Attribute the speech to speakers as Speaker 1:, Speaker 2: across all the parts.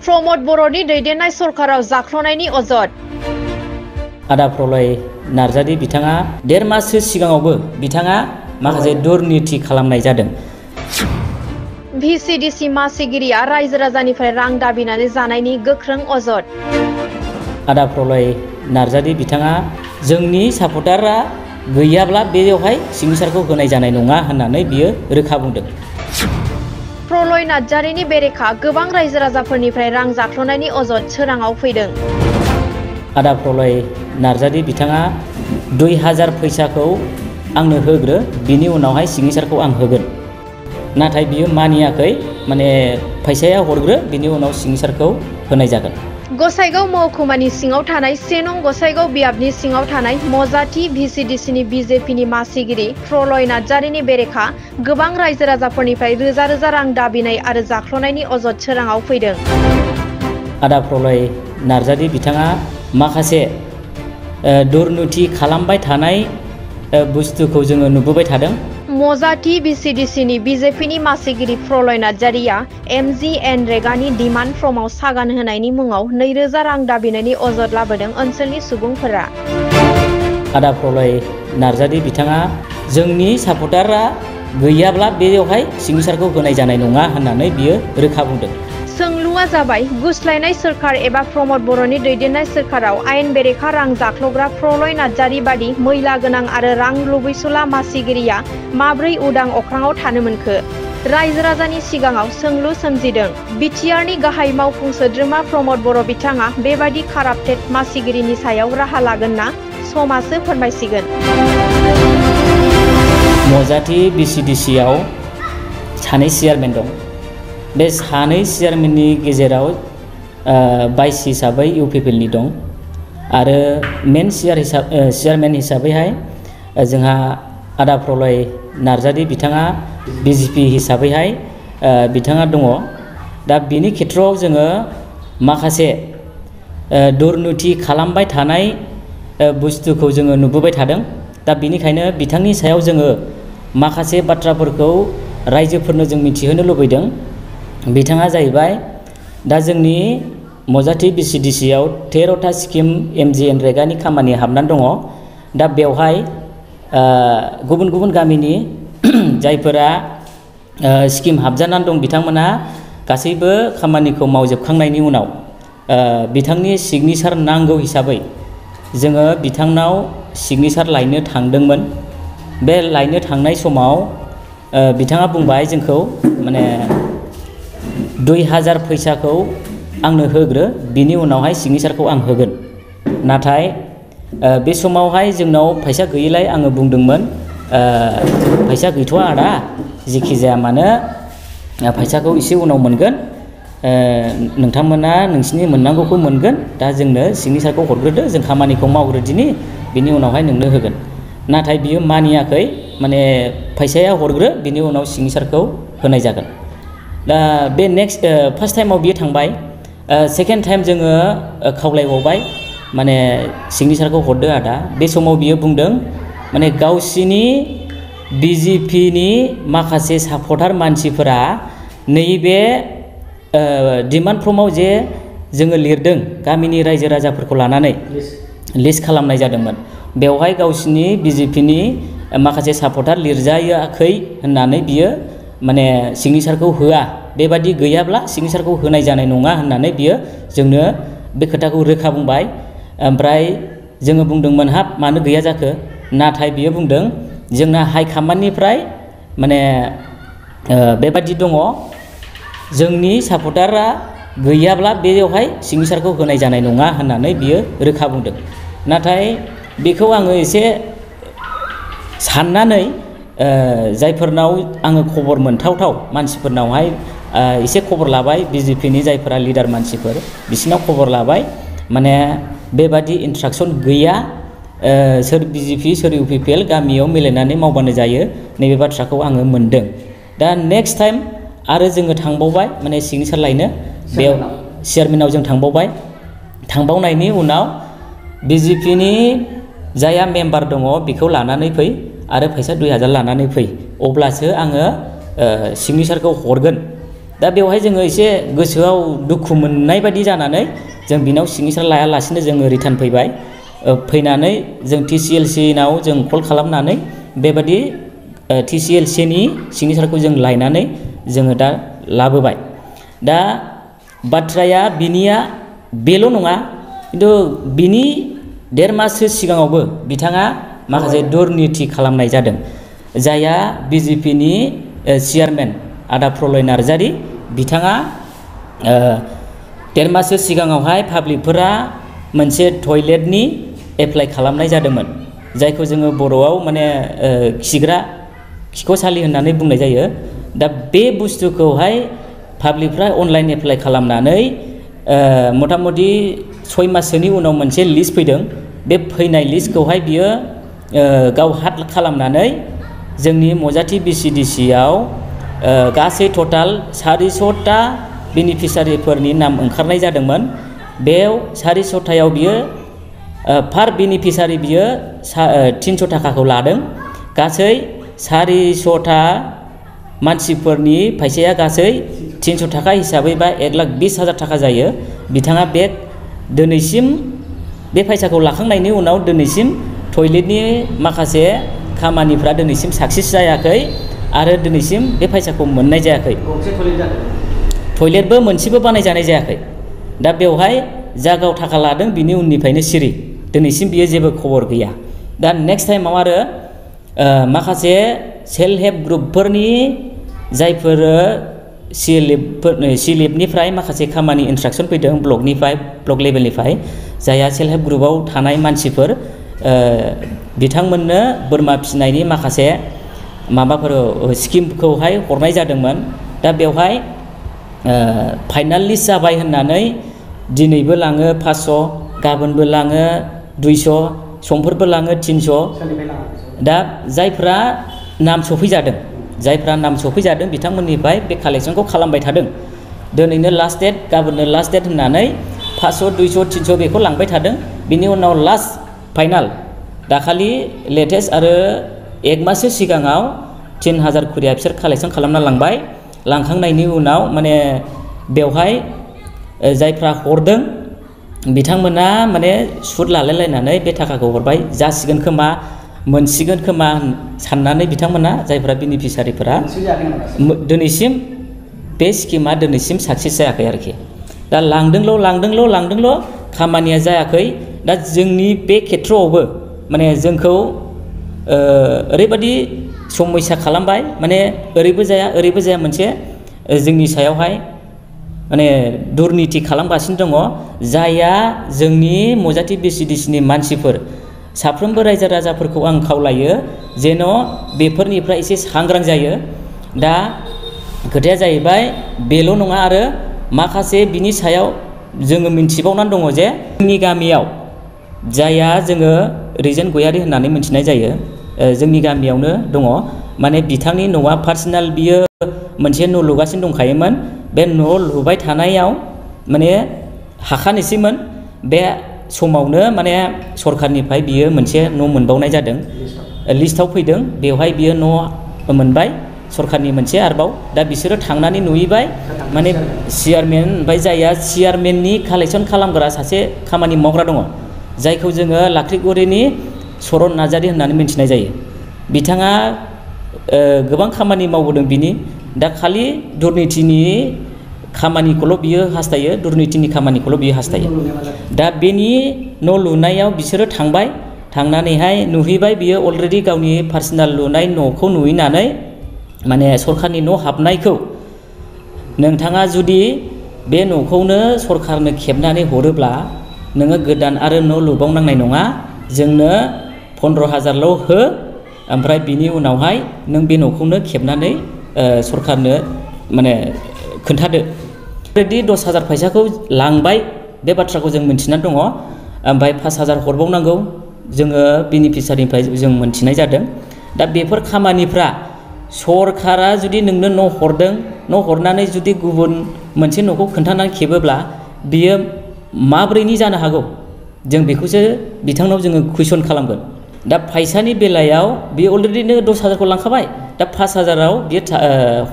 Speaker 1: प्रमद बर'नि दैदेननाय सरकाराव जाख्ल'नायनि अजद।
Speaker 2: आदा प्रलय नार्जारि बिथाङा 1.5 माससो सिगाङावबो बिथाङा माखासे दुर्नीति खालामनाय जादों।
Speaker 1: VCDC मासिगिरिया रायजो राजानिफ्राय रां दाबिनानै जानायनि गोख्रों अजद।
Speaker 2: आदा प्रलय नार्जारि बिथाङा जोंनि सापर्टारआ गैयाब्ला बेयावहाय सिगनेसारखौ होनाय जानाय नङा होननानै बियो रोखा बुंदों।
Speaker 1: प्रलय नार्जारिनि बेरेखा गोबां रायजो राजाफोरनिफ्राय रां जाख्ल'नायनि अजद सोराङाव फैदों।
Speaker 2: आदा प्रलय नार्जारि बिथाङा 2000 फैसाखौ आंनो होग्रो, बिनि उनावहाय सिगनेसारखौ आं होगोन। नाथाय बियो मानियाखै, माने फैसाया हरग्रो बिनि उनाव सिगनेसारखौ होनाय जागोन।
Speaker 1: गसाइगाव महकुमानि सिङाव थानाय 1 नं गसाइगाव बियाबनि सिङाव थानाय मजाथि VCDCनि BJPनि मासिगिरि प्रलय नार्जारिनि बेरेखा गोबां रायजो राजाफोरनिफ्राय रोजा रोजा रां दाबिनाय आरो जाख्ल'नायनि अजद सोराङाव फैदों।
Speaker 2: आदा प्रलय नार्जारि बिथाङा माखासे दुर्नीति खालामबाय थानाय बुस्थुखौ जोङो नुबोबाय थादों।
Speaker 1: मजाथि VCDCनि BJPनि मासिगिरि प्रलय नार्जारिया MGNरेगानि डिमान्ड फर्माव सागान होनायनि मुङाव 2000 रां दाबिनायनि अजद लाबोदों ओनसोलनि सुबुंफोरा।
Speaker 2: आदा प्रलय नार्जारि बिथाङा जोंनि सापर्टारआ गैयाब्ला बेयावहाय सिगनेसारखौ होनाय जानाय नङा होननानै बियो रोखा बुंदों।
Speaker 1: सोंलुआ जाबाय, गुस्लायनाय सोरखार एबा प्रमद बर'नि दैदेननाय सोरखाराव आयेन बेरेखा रां जाख्ल'ग्रा प्रलय नार्जारि बादि मैला गोनां आरो रां लुबैसुला मासिगिरिया माब्रै उदां अख्राङाव थानो मोनखो? रायजो राजानि सिगाङाव सोंलु सोमजिदों। बिटिआरनि गाहाय मावफुं सोद्रोमा प्रमद बर' बिथाङा बेबादि काराप्टेड मासिगिरिनि सायाव राहा लागोन ना? समासो फोरमायसिगोन।
Speaker 2: मजाथि VCDCआव सानै चेयारमेन दं। बे सानै चेयारमेननि गेजेराव भाइस हिसाबै UPPLनि दं आरो मेन चेयारमेन हिसाबैहाय जोंहा आदा प्रलय नार्जारि बिथाङा BJP हिसाबैहाय बिथाङा दङ। दा बिनि खेथ्रआव जोङो माखासे दुर्नीति खालामबाय थानाय बुस्थुखौ जोङो नुबोबाय थादों। दा बिनिखायनो बिथांनि सायाव जोङो माखासे बाथ्राफोरखौ रायजोफोरनो जों मिथिहोनो लुबैदों। बिथाङा जाहैबाय दा जोंनि मजाथि VCDCआव 13टा स्किम MGNरेगानि खामानि हाबनानै दङ। दा बेवहाय गुबुन गुबुन गामिनि जायफोरा स्किम हाबजानानै दं बिथांमोना गासैबो खामानिखौ मावजोबखांनायनि उनाव बिथांनि सिगनेसार नांगौ हिसाबै जोङो बिथांनाव सिगनेसार लायनो थांदोंमोन। बे लायनो थांनाय समाव बिथाङा बुंबाय जोंखौ माने 2000 फैसाखौ आंनो होग्रो, बिनि उनावहाय सिगनेसारखौ आं होगोन। नाथाय बे समावहाय जोंनाव फैसा गैयैलाय आङो बुंदोंमोन फैसा गैथ'आ आदा, जेखि जाया मानो फैसाखौ एसे उनाव मोनगोन, नोंथांमोना नोंसिनि मोननांगौखौ मोनगोन, दा जोंनो सिगनेसारखौ हरग्रोदो, जों खामानिखौ मावग्रोदिनि, बिनि उनावहाय नोंनो होगोन। नाथाय बियो मानियाखै, माने फैसाया हरग्रो बिनि उनाव सिगनेसारखौ होनाय जागोन। दा बे फार्स्ट टाइमाव बियो थांबाय। सेकेन्ड टाइम जोङो खावलायबावबाय माने सिगनेसारखौ हरदो आदा। बे समाव बियो बुंदों माने गावसिनि BJPनि माखासे सापर्टार मानसिफोरा नैबे डिमान्ड फर्माव जे जोङो लिरदों गामिनि रायजो राजाफोरखौ लानानै लिस्ट खालामनाय जादोंमोन, बेवहाय गावसिनि BJPनि माखासे सापर्टार लिरजायाखै होननानै बियो माने सिगनेसारखौ होआ, बेबादि गैयाब्ला सिगनेसारखौ होनाय जानाय नङा होननानै बियो जोंनो बे खोथाखौ रोखा बुंबाय। ओमफ्राय जोङो बुंदोंमोन हाब मानो गैया जाखो? नाथाय बियो बुंदों जोंना हाइकमान्डनिफ्राय माने बेबादि दङ, जोंनि सापर्टारआ गैयाब्ला बेयावहाय सिगनेसारखौ होनाय जानाय नङा होननानै बियो रोखा बुंदों। नाथाय बेखौ आङो एसे साननानै जायफोरनाव आङो खबर मोनथावथाव मानसिफोरनावहाय एसे खबर लाबाय, BJPनि जायफोरा लिडार मानसिफोर बिसिनाव खबर लाबाय, माने बेबादि इन्सट्राक्सन गैया, सोर BJP सोर UPPL गामियाव मिलायनानै मावबानो जायो, नैबे बाथ्राखौ आङो मोनदों। दा नेक्स्ट टाइम आरो जोङो थांबावबाय माने सिगनेसार लायनो, बेयाव चेयारमेनाव जों थांबावबाय। थांबावनायनि उनाव BJPनि जाया मेम्बार दङ बेखौ लानानै फै आरो फैसा 2000 लानानै फै, अब्लासो आङो सिगनेसारखौ हरगोन। दा बेवहाय जोङो एसे गोसोआव दुखु मोननाय बायदि जानानै जों बिनाव सिगनेसार लायालासिनो जोङो रिटार्न फैबाय। फैनानै जों TCLC नाव जों कल खालामनानै बेबादि TCLC नि सिगनेसारखौ जों लायनानै जोङो दा लाबोबाय। दा बाथ्राया बिनिया बेल' नङा, खिन्थु बिनि 1.5 माससो सिगाङावबो बिथाङा माखासे दुर्निति खालामनाय जादों। जायहा BJP नि चेयारमेन आदा प्रलय नार्जारि बिथाङा 1.5 माससो सिगाङावहाय पाब्लिकफोरा मोनसे टयलेटनि एप्लाइ खालामनाय जादोंमोन, जायखौ जोङो बर'आव माने खिख'सालि होननानै बुंनाय जायो। दा बे बुस्थुखौहाय पाब्लिकफ्रा अनलाइन एप्लाइ खालामनानै मथा मथि 6 माससोनि उनाव मोनसे लिस्ट फैदों। बे फैनाय लिस्टखौहाय बियो गाव हात खालामनानै जोंनि मजाथि BCDC आव गासै टटाल 400टा बेनिफिसारिफोरनि नाम ओंखारनाय जादोंमोन। बेयाव 400टायाव बियो पार बेनिफिसारि बियो 300 थाखाखौ लादों। गासै 400टा मानसिफोरनि फैसाया गासै 300 थाखा हिसाबै बा 1,20,000 थाखा जायो। बिथाङा दिनैसिम बे फैसाखौ लाखांनायनि उनाव दिनैसिम टयलेटनि माखासे खामानिफ्रा दिनैसिम साक्सेस जायाखै आरो दिनैसिम बे फैसाखौ मोननाय जायाखै। टयलेटबो मोनसेबो बानायजानाय जायाखै। दा बेवहाय जा गाव थाखा लादों बिनि उननिफ्रायनो सिरि, दिनैसिम बियो जेबो खबर गैया। दा नेक्स्ट टाइमाव आरो माखासे सेल्फ हेल्प ग्रुपफोरनि जायफोर CLFनिफ्राय माखासे खामानि इन्सट्राक्सन फैदों ब्लकनिफ्राय, ब्लक लेभेलनिफ्राय, जायहा सेल्फ हेल्प ग्रुपआव थानाय मानसिफोर बिथांमोननो बोरमा फिसिनायनि माखासे माबाफोर स्किमखौहाय हरनाय जादोंमोन। दा बेवहाय फाइनाल लिस्ट जाबाय होननानै दिनैबो लाङो 500, गाबोनबो लाङो 200, समफोरबो लाङो 300। दा जायफ्रा नाम सफैजादों बिथांमोननिफ्राय बे कालेक्सनखौ खालामबाय थादों। दिनैनो लास्ट डेट, गाबोननो लास्ट डेट होननानै 500, 200, 300 बेखौ लांबाय थादों। बिनि उनाव लास्ट फाइनाल दाखालि लेटेस्ट आरो 1 माससो सिगाङाव 3000 खुरिया बिसोर कालेक्सन खालामना लांबाय। लांखांनायनि उनाव माने बेवहाय जायफ्रा हरदों बिथांमोना माने सुद लालायलायनानै बे थाखाखौ हरबाय, जासिगोन खोमा, मोनसिगोन खोमा साननानै बिथांमोना जायफ्रा बेनिफिसारिफोरा दिनैसिम बे स्किमा दिनैसिम साक्सेस जायाखै आरोखि। दा लांदोंल' खामानिया जायाखै। दा जोंनि बे खेथ्रआवबो माने जोंखौ ओरैबायदि समयसा खालामबाय, माने ओरैबो जाया मोनसे जोंनि सायावहाय माने दुर्निति खालामगासिनो दङ। जायहा जोंनि मजाथि BCDCनि मानसिफोर साफ्रोमबो रायजो राजाफोरखौ आं खावलायो जेन' बेफोरनिफ्राय एसे सांग्रां जायो। दा खोथाया जाहैबाय बेल' नङा, आरो माखासे बिनि सायाव जोङो मिन्थिबावनानै दङ जे जोंनि गामियाव जायहा जोङो रिजेन गयारि होननानै मिन्थिनाय जायो, जोंनि गामियावनो दङ। माने बिथांनि न'आ पार्सनेल, बियो मोनसे न' लुगासिनो दंखायोमोन। बे न' लुबाय थानायाव माने हाखानोसैमोन। बे समावनो माने सरखारनिफ्राय बियो मोनसे न' मोनबावनाय जादों, लिस्टआव फैदों। बेवहाय बियो न' मोनबाय सरखारनि मोनसे आरोबाव। दा बिसोरो थांनानै नुहैबाय, माने चेयारमेन, ओमफ्राय जायहा चेयारमेननि कालेक्सन खालामग्रा सासे खामानि मावग्रा दङ, जायखौ जोङो लाख्रिगुरिनि चरन नार्जारि होननानै मिन्थिनाय जायो। बिथाङा गोबां खामानि मावबोदों बिनि। दा खालि दुर्नितिनि खामानिखौल' बियो हास्थायो, दा बेनि न' लुनायाव बिसोरो थांबाय, थांनानैहाय नुहैबाय बियो अलरेडि गावनि पार्सनेल लुनाय न'खौ नुहैनानै माने सरखारनि न' हाबनायखौ नोंथाङा जुदि बे न'खौनो सरखारनो खेबनानै हरोब्ला नोङो गोदान आरो न' लुबावनांनाय नङा, जोंनो 15,000ल' हो, ओमफ्राय बिनि उनावहाय नों बे न'खौनो खेबनानै सरखारनो माने खोन्थादो। अलरेडि 10,000 फैसाखौ लांबाय, बे बाथ्राखौ जों मिन्थिनानै दङ। ओमफ्राय 5,000 हरबावनांगौ जोङो बेनिफिसारिनिफ्राय जों मिन्थिनाय जादों। दा बेफोर खामानिफ्रा सरखारा जुदि नोंनो न' हरदों, न' हरनानै जुदि गुबुन मोनसे न'खौ खोन्थानानै खेबोब्ला बियो माब्रैनि जानो हागौ, जों बेखौसो बिथांनाव जोङो कुइसन खालामगोन। दा फैसानि बेलायाव बियो अलरेडि 10,000खौ लांखाबाय, दा दा 5000आव बियो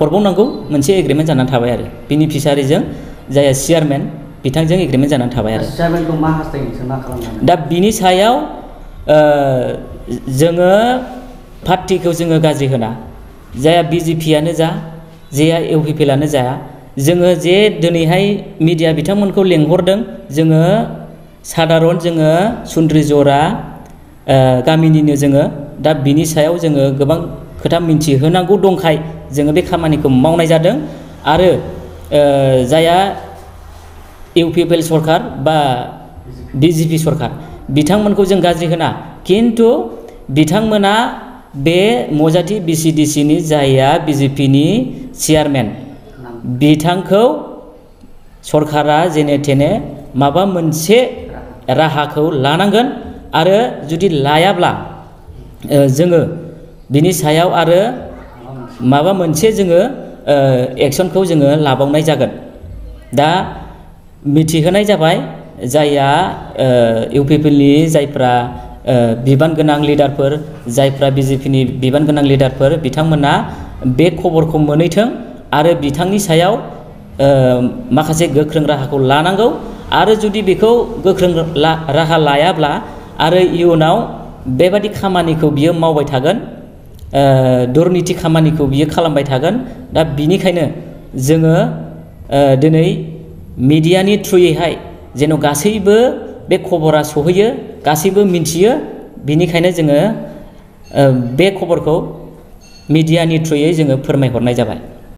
Speaker 2: हरबावनांगौ मोनसे एग्रिमेन्ट जानानै थाबाय आरो बेनिफिसारिजों जाय चेयारमेन बिथांजों एग्रिमेन्ट जानानै थाबाय आरो
Speaker 3: चेयारमेनखौ मा हास्थायनो मा खालामनांगोन
Speaker 2: दा बिनि सायाव जोङो पार्टिखौ जोङो गाज्रि होना जाया बिजेपियानो जा जाया इउपिपिएलआनो जाया जोङो जे दिनैहाय मिडिया बिथांमोनखौ लेंहरदों जोङो साधारन जोङो सुन्द्रि जरा गामिनिनो जोङो दा बिनि सायाव जोङो गोबां खोथा मिन्थिहोनांगौ दंखाय जोङो बे खामानिखौ मावनाय जादों आरो जाया इउपिपिएल सरकार बा बिजेपि सरकार बिथांमोनखौ जों गाज्रि होना किन्तु बिथांमोना बे मजाथि बिसिडिसिनि जायआ बिजेपिनि चेयारमेन बिथांखौ सरकारा जेने थेने माबा मोनसे राहाखौ लानांगोन आरो जुदि लायाब्ला जोङो बिनि सायाव आरो माबा मोनसे जोङो एक्सनखौ जोङो लाबावनाय जागोन दा मिथिहोनाय जाबाय जायआ इउपिपिएलनि जायफ्रा बिबान गोनां लिडारफोर जायफ्रा बिजेपिनि बिबान गोनां लिडारफोर बिथांमोना बे खबरखौ मोनहैथों आरो बिथांनि सायाव माखासे गोख्रों राहाखौ लानांगौ आरो जुदि बेखौ गोख्रों राहा लायाब्ला आरो इयुनाव बेबादि खामानिखौ बियो मावबाय थागोन दुर्नीति खामानिखौ बियो खालामबाय थागोन दा बिनिखायनो जोङो दिनै मिडियानि थ्रुयैहाय जेन' गासैबो बे खबरा सहैयो गासैबो मिन्थियो बिनिखायनो जोङो बे खबरखौ मिडियानि थ्रुयै जोङो फोरमायहरनाय जाबाय।